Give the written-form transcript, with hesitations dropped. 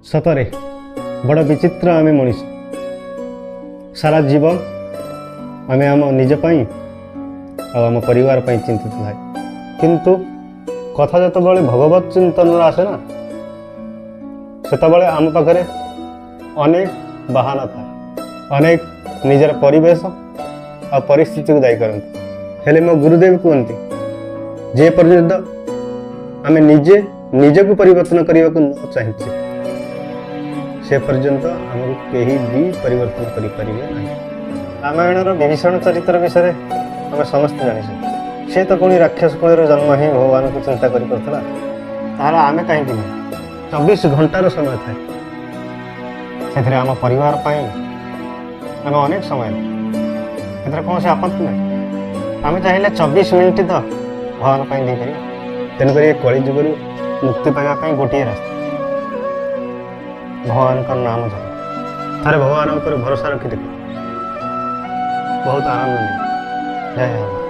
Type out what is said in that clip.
ସତରେ ବଡ଼ ବିଚିତ୍ର ଆମେ ମଣିଷ। ସାରା ଜୀବନ ଆମେ ଆମ ନିଜ ପାଇଁ ଆଉ ଆମ ପରିବାର ପାଇଁ ଚିନ୍ତିତ ଥାଏ, କିନ୍ତୁ କଥା ଯେତେବେଳେ ଭଗବତ ଚିନ୍ତନର ଆସେ ନା, ସେତେବେଳେ ଆମ ପାଖରେ ଅନେକ ବାହାନା ଥାଏ, ଅନେକ ନିଜର ପରିବେଶ ଆଉ ପରିସ୍ଥିତିକୁ ଦାୟୀ କରନ୍ତି। ହେଲେ ମୋ ଗୁରୁଦେବ କୁହନ୍ତି, ଯେ ପର୍ଯ୍ୟନ୍ତ ଆମେ ନିଜେ ନିଜକୁ ପରିବର୍ତ୍ତନ କରିବାକୁ ନ ଚାହିଁଛେ, ସେ ପର୍ଯ୍ୟନ୍ତ ଆମକୁ କେହି ବି ପରିବର୍ତ୍ତନ କରିପାରିବେ ନାହିଁ। ରାମାୟଣର ବିଭୀଷଣ ଚରିତ୍ର ବିଷୟରେ ଆମେ ସମସ୍ତେ ଜାଣିଛେ। ସେ ତ ପୁଣି ରାକ୍ଷସ କୁଳରେ ଜନ୍ମ ହିଁ ଭଗବାନଙ୍କୁ ଚିନ୍ତା କରିପାରୁଥିଲା, ତାହେଲେ ଆମେ କାହିଁକି ନୁହେଁ? 24 ଘଣ୍ଟାର ସମୟ ଥାଏ, ସେଥିରେ ଆମ ପରିବାର ପାଇଁ ଆମେ ଅନେକ ସମୟ ଦେଉ। ଏଥିରେ କୌଣସି ଆପତ୍ତି ନାହିଁ। ଆମେ ଚାହିଁଲେ 24 ମିନିଟ୍ ତ ଭଗବାନ ପାଇଁ ଦେଇପାରିବା। ତେଣୁକରି ଏ କଳି ଯୁଗରୁ ମୁକ୍ତି ପାଇବା ପାଇଁ ଗୋଟିଏ ରାସ୍ତା, ଭଗବାନଙ୍କ ନାମ ଜପ। ଥରେ ଭଗବାନ ଉପରେ ଭରସା ରଖି ଦେଖ, ବହୁତ ଆନନ୍ଦ ମିଳେ। ଜୟ ଜଗନ୍ନାଥ।